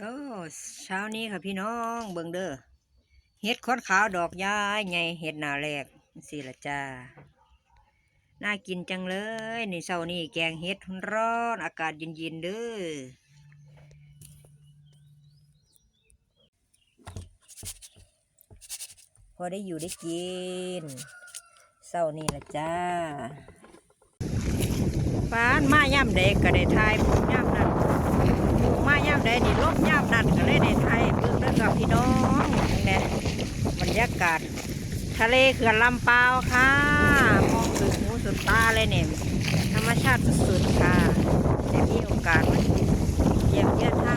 ໂອ້ ເຊົ້ານີ້ຄ່ະພີ່ນ້ອງ ເບິ່ງເດີ ເຫັດຂອນຂາວດອກໃຫຍ່ໆ ເຫັດໜ້າແລ້ງ ຈັ່ງຊີ້ລະຈ້າ. ໜ້າກິນຈັງເລີຍ ນີ້ເຊົ້ານີ້ແກງເຫັດຮ້ອນໆ ອາກາດເຢັນໆເດີ. ພໍໄດ້ຢູ່ໄດ້ກິນ ເຊົ້ານີ້ລະຈ້າ. ປານ ມາຍາມໃດກໍໄດ້ຖ່າຍ ຍາມນັ້ນ ມາຍາມໃດນີ້ ລົງຍາມນັ້ນ ກໍເລີຍໄດ້ຖ່າຍເບິ່ງເດີກັບພີ່ນ້ອງ. ເບິ່ງແດ່ ບັນຍາກາດທະເລເຂື່ອນລຳປາວຄ່ະ ມອງສຸດຫູສຸດຕາເລີຍນີ້ ທຳມະຊາດສຸດໆຄ່ະ. ໄດ້ມີໂອກາດມາຢ້ຽມຢາມທ່າ